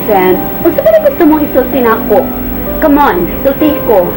Vincent, unsa ba gusto mong isulti nako? Come on, sulti ko.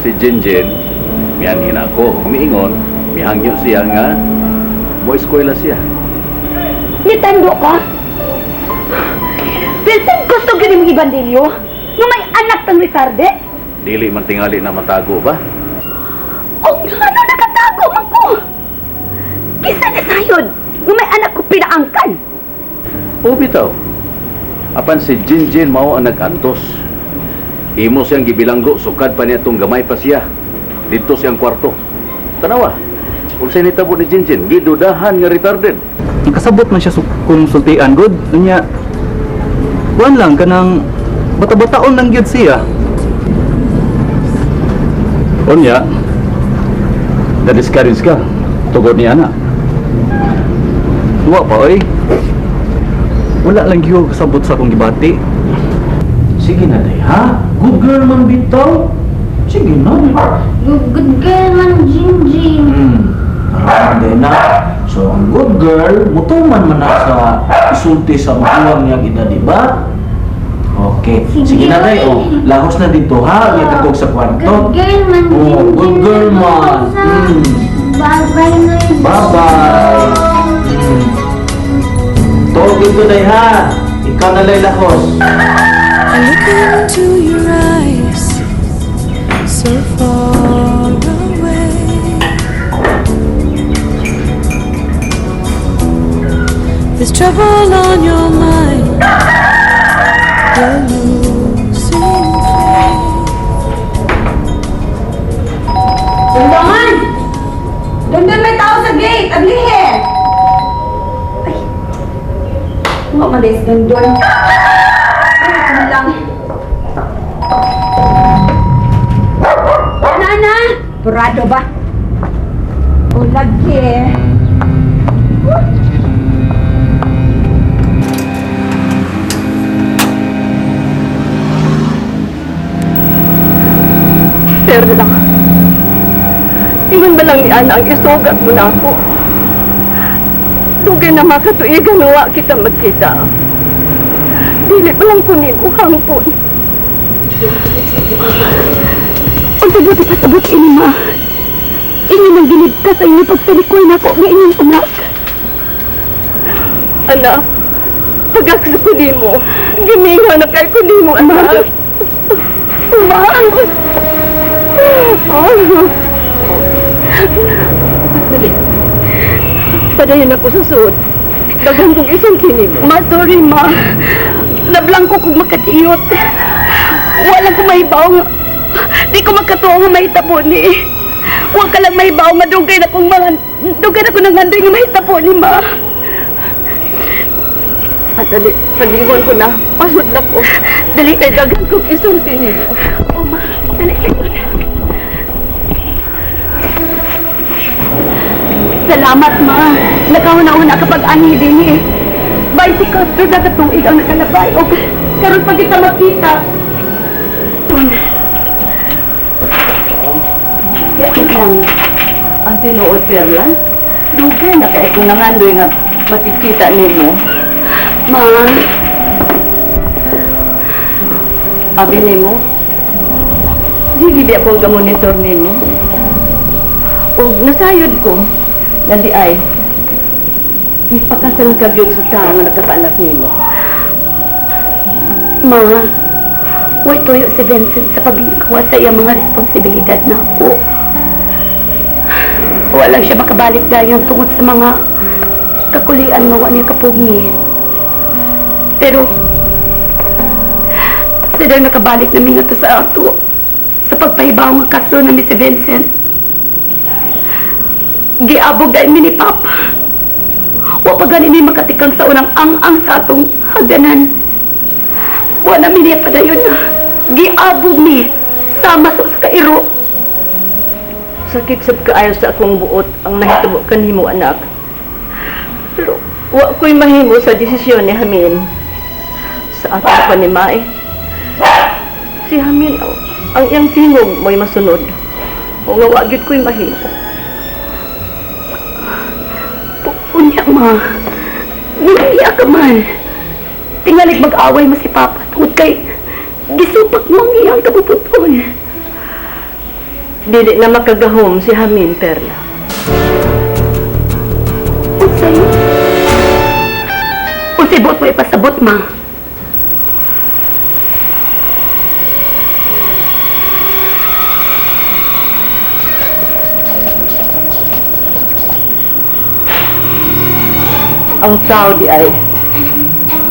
Si Jinjin, mianhin ako. Miingon, mihangyo siya nga, mo eskwela siya. Nitando ka? Vincent, gusto gini mong ibandilyo? Nga may anak kang retarde? Dili man tingali na matago ba? O ano nakatago man ko? Kisa na sayod, nga may anak ko pinaangkan. O bitaw. Apan si Jinjin mao ang nag-antos. Imo siyang gibilanggo, sukad pa niya itong gamay pa siya. Dito siyang kwarto. Tanawa, unsay nitabo ni Jinjin, gidudahan nga retarded. Nakasabot man siya kung sultian good. Unya kuan lang kanang bata-bataon lang gyud siya. Unya, na-discourage ka. Tugod ni ana. Wa pa oy. Wala lang gyud kasabot sa akong gibati. Sige na day, ha? Good girl man bitaw. Sige na. Good girl man, Jinjin. Parang day na. So, ang good girl, mutuman man na sa isulti sa magulang niyang edad, di ba? Okay. Sige na day, oh. Lahos na dito, ha? Uy, katog sa kwarto. Good girl man, Oh, Jinjin. good girl man. Bye-bye na. Bye-bye. Tuog dito day, ha? Ikaw na lay lahos. I look into your eyes, so far away. There's trouble on your mind. You're losing faith. Dondon! Dondon, may tao sa gate! Ablihe! Ay! Nga man si Dondon. Ay, ito na lang. Ana, ana! Purado ba? O, lagi. Perla. Ingon ba lang ni Ana ang isugat mo na ako? Dugay na makatuigan wa kita magkita. Dili pa lang ko nimo hangpon. Unsa buti pasabot ini ma? Inyo nang gilid ka sa inyo pagsalikoy na ko nga inyong anak. Anak, pagaksa ko nimo. Gimingaw na kay ko nimo, anak. Ma! Oh. Dali. Padayon ako sa suod. Daghan kong isang mo. Ma, sorry ma. Nablangko kong makatiyot. Wala ko mahibaw nga. Di ko makatuo nga mahitabo ni. Huwag ka lang mahibaw nga dugay na kong mga... Dugay na ko nang handoy nga mahitabo ni ma. At dali, palingon ko na. Pasod na ko. Dali kay daghan kong isulti nimo. Oh ma, dali kayo na. Salamat, ma. Nakauna-una kapag anhi din eh. 24 na katuig ang nakalabay. O, karon pa kita makita. Yan lang. Ang tinuod, Perla, dugay na kay kung nangandoy nga makikita nimo. Ma, Abi nimo, dili ba akong gamonitor nimo? Og nasayod ko, na di ay, ipakasal ka gyud sa tao nga nakapaanak nimo. ma, way tuyo si Vincent sa pagkawa sa iyang mga responsibilidad na ako. Wala siya makabalik dayon tungod sa mga kakulian nga wa niya kapugni. Pero, sila nakabalik na mingato sa ato sa pagpahibaw nga kaso na si Vincent. Giabog dahil mi ni Papa. Wa pa gani mi makatikang sa unang ang-ang sa atong hagdanan. Wala mi niya padayon na. Giabog mi sama sa kairo. Sakit sab kaayo sa akong buot ang nahitabo kanimo anak. Pero wa ko'y mahimo sa desisyon ni Hamin. Sa ato pa ni Mae. Si Hamin ang iyang tingog mo'y masunod. O nga wa gyud ko'y mahimo. Unya ma. Unya ka man. Tingalig mag-away mo si Papa tungod kay gisupak mo ang iyang kabubuton. Dili na makagahom si Hamin, Perla. Unsay? Unsay buot mo ipasabot, ma? Ang tao di ay,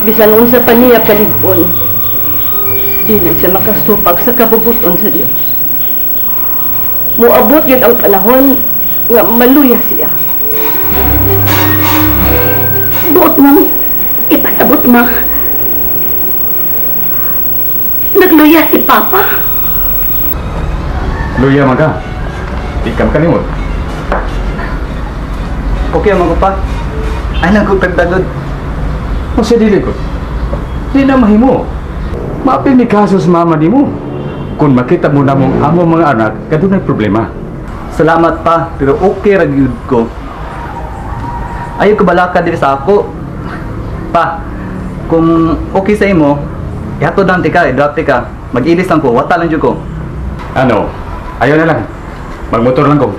bisan unsa pa niya kalig-on, dili siya makasupak sa kabubuton sa Dios. Muabot yun ang panahon nga maluya siya. Buot mo ipasabot, ma. Nagluya si Papa. Luya man ka. Di ka makalimot. Okay man ko pa. Ay lang ko pagdagod. O sa dili ko. Di na mahimo. Maapil ni kaso sa mama nimo. Kung makita mo na mong among mga anak, kadunay problema. Salamat pa, pero okay ra gyud ko. Ayaw ko balaka diri sa ako. Pa, kung okay sa imo, ihatod lang tika, i-drop tika. Mag-ilis lang ko, wata lang jud ko. Ano? Ayaw na lang. Magmotor lang ko.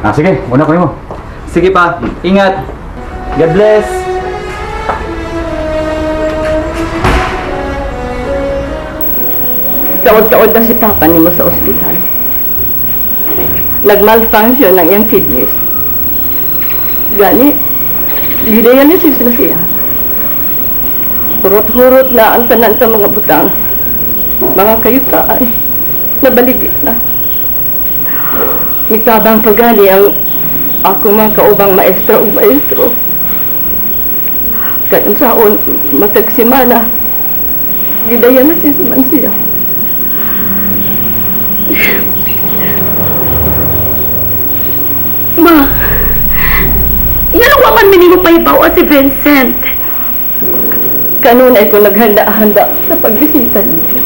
Ah, sige, una ko nimo. Sige pa, ingat. God bless. Taod-taod na si Papa nimo sa ospital. Nagmalfunction ang iyang kidneys. Gani, gidialysis na siya. Hurot-hurot na ang tanan sa mga butang. Mga kayutaan, nabaligit na. Mitabang pagali ang akong mga kaubang maestro ug maestro. Kayon saon, matagsimana, gidialysis man siya. Ma, nganong wa man minimo pahibaw si Vincent? Kanunay ko naghanda-handa sa pagbisita niyo.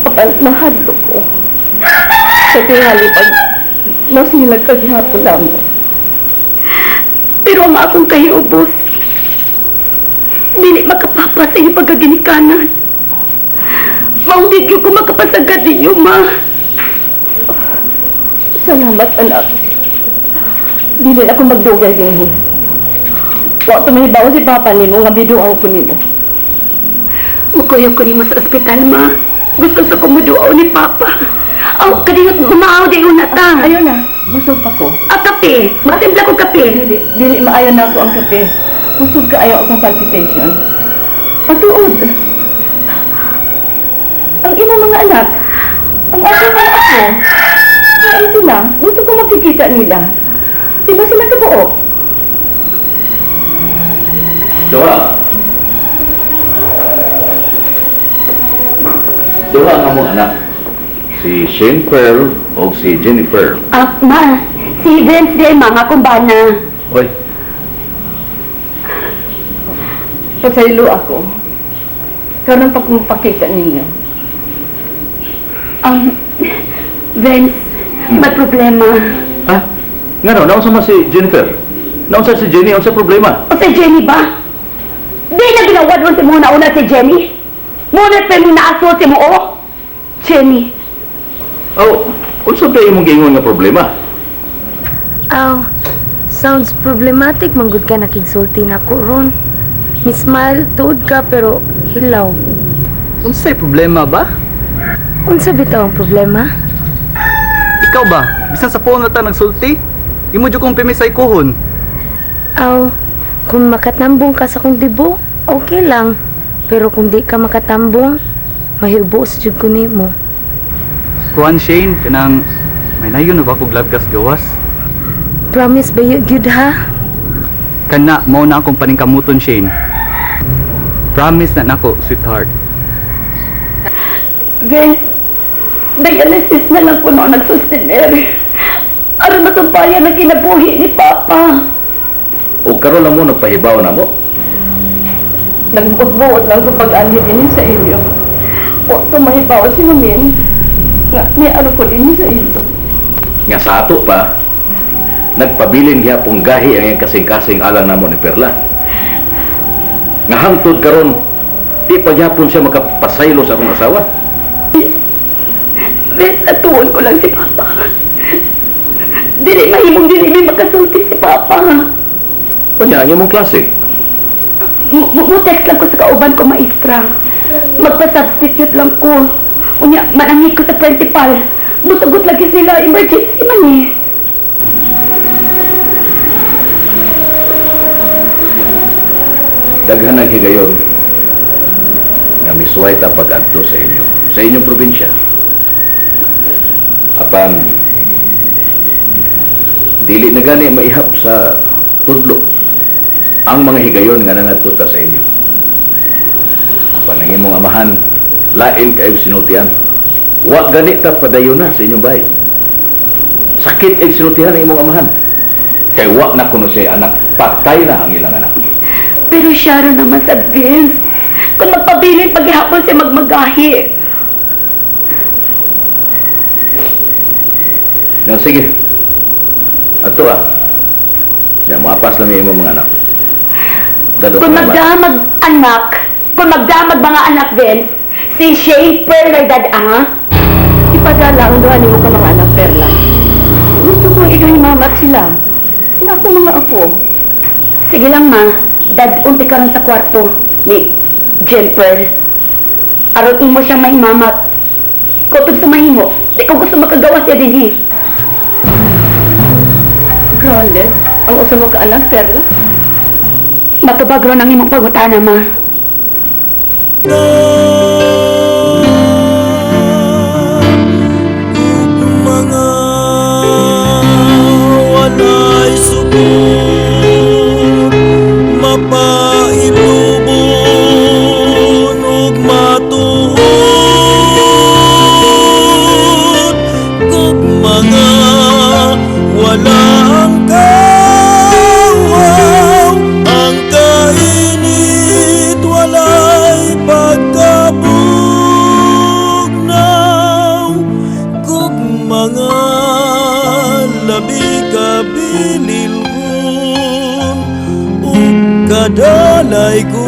Apan nahadlok ko. Sa tingali pag nasilag kagihapon namo. Pero ang akong kahiubos, dili makapapa sa iyong pagkaginikanan. Maong di gyud ko makapasagad ninyo, ma. Salamat, anak. Dili na ako magdugay dinhi. Wa tumahibaw si Papa nimo nga biduaw ko nimo. Mukuyaw ko nimo sa ospital, ma. Gusto sa kumuduaw ni Papa. Aw, kadiyot umaaw di una ta. Ayo na, busog pa ko. Ah, kape. Magtimpla ko kape. Dili, dili maayo na ako ang kape. Busog kaayo akong palpitation. Patuod. Ang ina mga anak, ang akong mga apo, saan sila? Gusto ko makikita nila. Di ba sila kabuo? Duha. Duha ang among anak. Si Shane Pearl o si Jennifer. Ah, ma. Si Vince di ay mga kumbana. Oy, Pasaylo ako. Karon pa kong pakita ninyo. Vince, may problema. Ha? Nga no, naunsa man si Jennifer? Naunsa si Jenny, unsa problema? O si Jenny ba? Di na ginawad si muna una si Jenny? Muna pa mo naaso si mo, oh? Jenny, Oh, unsa ba imong giingon nga problema? Aw, sounds problematic manggod ka nakigsulti na ko ron. Miss Smile, tuod ka pero hilaw. Unsay problema ba? Unsa bitaw ang problema? Ikaw ba? Bisan sa phone na ta nagsulti? Imo jud kong pimisay kuhon. Aw, kung makatambong ka sa kong dibo, okay lang. Pero kung di ka makatambong, mahiubos jud ko nimo. Kuan Shane, kanang may nayon na ba kog love gas gawas? Promise ba yun gyud ha? Kana mao na akong paningkamuton Shane. Promise na nako, sweetheart. Vince, dialysis na lang ko noon nagsustener. Aron masumpayan ang kinabuhi ni Papa. O karon lang mo nagpahibaw na mo. Nagbuot-buot lang ko pag-anhi din sa inyo. Wa tumahibaw si Namin. Nga, ni ano ko din sa inyo. Nga sa ato pa, nagpabilin gihapon gahi ang iyang kasing-kasing alang namo ni Perla. Nga hangtod karon di pa gyapon siya makapasaylo sa akong asawa. Vince, atuon ko lang si Papa. Dili mahimong dili mi makasulti si Papa. Unya ang imong klase. Mo text lang ko sa kauban ko, maestra. Magpa-substitute lang ko. Unya, manangit ko sa principal. Mutugot lagi sila, emergency man eh. Daghan ang higayon nga misuway ta pag-adto sa inyo, sa inyong probinsya. Apan dili na gani maihap sa tudlo ang mga higayon nga nangadto ta sa inyo. Apan ang imong amahan lain kaayo sinultian. Wa gani ta padayon na sa inyong bahay. Sakit ay sinultihan ang imong amahan. Kay wa na kuno siya anak, patay na ang ilang anak. Pero siya rin naman sa Vince. Kung magpabilin paghihapon siya magmagahi. No, sige. Ato ah. Ya, maapas lang yung imong mga anak. Dado Kung ka naman. magdamag anak, kung magdamag mga anak, Vince, si Shane Pearl dad ah. Ipadala ang duha nimo ka mga anak, Perla. Gusto kong ikahimamat sila. Ang akong mga apo. Sige lang, ma. Dad, unti ka ron sa kwarto ni Jen Pearl. Aron imo siyang mahimamat. Kutob sa mahimo. Di ko gusto makagawa siya din eh. Grounded ang usa mo ka anak, Perla. Matubag ron ang imong pangutana, ma. Mga walay sugod, mapailubon ug matuod, kug mga walang kawaw, ang kainit walay pagkabugnaw, kug mga labi kabililhon ug kadalay ko.